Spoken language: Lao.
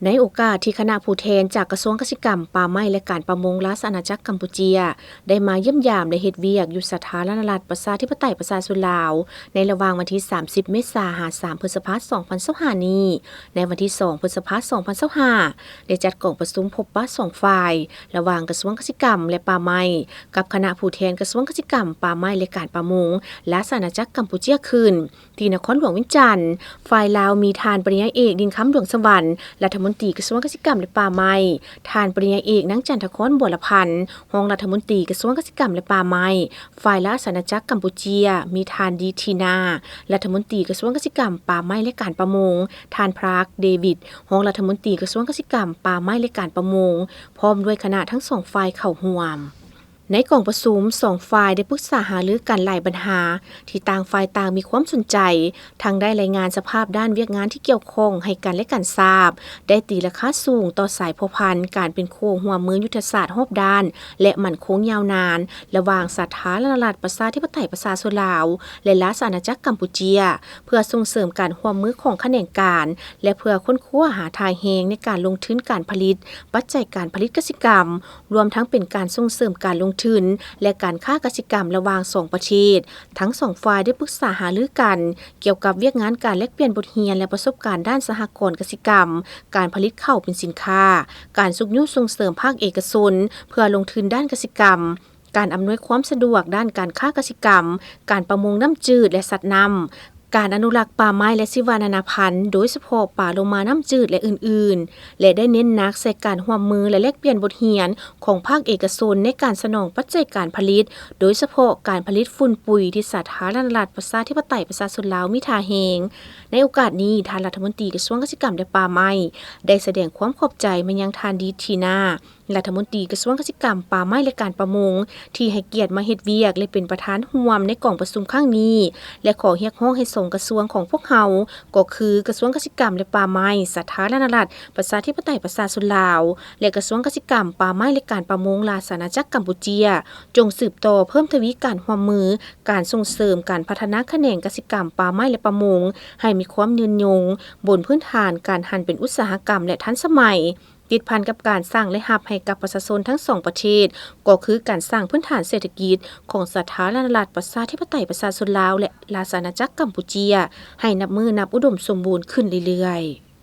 ໃນໂອກາດທີ່ຄະນະຜູ້ແທນຈາກກະຊວງກະສິກຳ, ປ່າໄມ້ ແລະ ການປະມົງ ລາຊະອານາຈັກກຳປູເຈຍ ໄດ້ມາຢ້ຽມຢາມ ແລະ ເຮັດວຽກຢູ່ສາທາລະນະລັດ ປະຊາທິປະໄຕ ປະຊາຊົນລາວ ໃນລະຫວ່າງວັນທີສາມສິບ ເມສາ ຫາ ສາມ ພຶດສະພາ ສອງພັນຊາວຫ້ານີ້, ໃນວັນທີສອງ ພຶດສະພາ ສອງພັນຊາວຫ້າ ໄດ້ຈັດກອງປະຊຸມພົບປະສອງຝ່າຍ ລະຫວ່າງກະຊວງກະສິກຳ ແລະ ປ່າໄມ້ ກັບຄະນະຜູ້ແທນກະຊວງກະສິກຳ, ປ່າໄມ້ ແລະ ການປະມົງ ລາຊະອານາຈັກກຳປູເຈຍຂຶ້ນ ທີ່ນະຄອນຫຼວງວຽງຈັນ. ຝ່າຍລາວມີທ່ານປະລິນຍາເອກ ດິນຄຳ ດວງສະຫວັນ ລັດຖະມົນຕີກະຊວງກະສິກຳ ແລະ ປ່າໄມ້, ທ່ານປະລິນຍາເອກ ນາງ ຈັນທະຄອນ ບົວລະພັນ ຮອງລັດຖະມົນຕີກະຊວງກະສິກຳ ແລະ ປ່າໄມ້. ຝ່າຍລາຊະອານາຈັກກຳປູເຈຍ ມີທ່ານ ດີ ທີນາ ລັດຖະມົນຕີກະຊວງກະສິກຳ, ປ່າໄມ້ ແລະ ການປະມົງ, ທ່ານ ພຣາກ ເດວິດ ຮອງລັດຖະມົນຕີກະຊວງກະສິກຳ, ປ່າໄມ້ ແລະ ການປະມົງ ພ້ອມດ້ວຍຄະນະທັງສອງຝ່າຍເຂົ້າຮ່ວມ. ໃນກອງປະຊຸມ, ສອງຝ່າຍໄດ້ປຶກສາຫາລືກັນຫຼາຍບັນຫາ ທີ່ຕ່າງຝ່າຍຕ່າງມີຄວາມສົນໃຈ, ທັງໄດ້ລາຍງານສະພາບດ້ານວຽກງານທີ່ກ່ຽວຂ້ອງໃຫ້ກັນ ແລະ ກັນຊາບ, ໄດ້ຕີລາຄາສູງຕໍ່ສາຍພົວພັນການເປັນຄູ່ຮ່ວມມືຍຸດທະສາດຮອບດ້ານ ແລະ ໝັ້ນຄົງຍາວນານ ລະຫວ່າງສາທາລະນະລັດ ປະຊາທິປະໄຕ ປະຊາຊົນລາວ ແລະ ລາຊະອານາຈັກກຳປູເຈຍ ເພື່ອສົ່ງເສີມການຮ່ວມມືຂອງຂະແໜງການ ແລະ ເພື່ອຄົ້ນຄວ້າຫາທ່າແຮງໃນການລົງທຶນການຜະລິດ ປັດໄຈການຜະລິດກະສິກຳ, ລວມທັງເປັນການສົ່ງເສີມການລົງທຶນ ແລະ ການຄ້າກະສິກຳລະຫວ່າງສອງປະເທດ. ທັງສອງຝ່າຍໄດ້ປຶກສາຫາລືກັນກ່ຽວກັບວຽກງານການແລກປ່ຽນບົດຮຽນ ແລະ ປະສົບການດ້ານສະຫະກອນກະສິກຳ, ການຜະລິດເຂົ້າເປັນສິນຄ້າ, ການຊຸກຍູ້ສົ່ງເສີມພາກເອກະຊົນເພື່ອລົງທຶນດ້ານກະສິກຳ, ການອຳນວຍຄວາມສະດວກດ້ານການຄ້າກະສິກຳ, ການປະມົງນ້ຳຈືດ ແລະ ສັດນ້ຳ, ການອະນຸລັກປ່າໄມ້ ແລະ ຊີວະນານາພັນ, ໂດຍສະເພາະປາໂລມານ້ຳຈືດ ແລະ ອື່ນໆ ແລະ ໄດ້ເນັ້ນໜັກໃສ່ການຮ່ວມມື ແລະ ແລກປ່ຽນບົດຮຽນຂອງພາກເອກະຊົນໃນການສະໜອງປັດໄຈການຜະລິດ, ໂດຍສະເພາະການຜະລິດຝຸ່ນປຸຍທີ່ສາທາລະນະລັດ ປະຊາທິປະໄຕ ປະຊາຊົນລາວມີທ່າແຮງ. ໃນໂອກາດນີ້, ທ່ານລັດຖະມົນຕີກະຊວງກະສິກຳ ແລະ ປ່າໄມ້ ໄດ້ສະແດງຄວາມຂອບໃຈມາຍັງທ່ານ ດີ ທີນາ ລັດຖະມົນຕີກະຊວງກະສິກຳ, ປ່າໄມ້ ແລະ ການປະມົງ ທີ່ໃຫ້ກຽດມາເຮັດວຽກ ແລະ ເປັນປະທານຮ່ວມໃນກອງປະຊຸມຄັ້ງນີ້ ແລະ ຂໍຮຽກຮ້ອງໃຫ້ສອງກະຊວງຂອງພວກເຮົາ ກໍຄືກະຊວງກະສິກຳ ແລະ ປ່າໄມ້ ສາທາລະນະລັດ ປະຊາທິປະໄຕ ປະຊາຊົນລາວ ແລະ ກະຊວງກະສິກຳ, ປ່າໄມ້ ແລະ ການປະມົງ ລາຊະອານາຈັກກຳປູເຈຍ ຈົ່ງສືບຕໍ່ເພີ່ມທະວີການຮ່ວມມື, ການສົ່ງເສີມການພັດທະນາຂະແໜງກະສິກຳ, ປ່າໄມ້ ແລະ ປະມົງ ໃຫ້ມີຄວາມຍືນຍົງ, ບົນພື້ນຖານການຫັນເປັນອຸດສາຫະກຳ ແລະ ທັນສະໄໝ. ຕິດພັນກັບການສ້າງລາຍຮັບໃຫ້ກັບປະຊາຊົນທັງສອງປະເທດ ກໍຄືການສ້າງພື້ນຖານເສດຖະກິດຂອງສາທາລະນະລັດ ປະຊາທິປະໄຕ ປະຊາຊົນລາວ ແລະ ລາຊະອານາຈັກກຳປູເຈຍ ໃຫ້ນັບມື້ນັບອຸດົມສົມບູນຂຶ້ນເລື້ອຍໆ.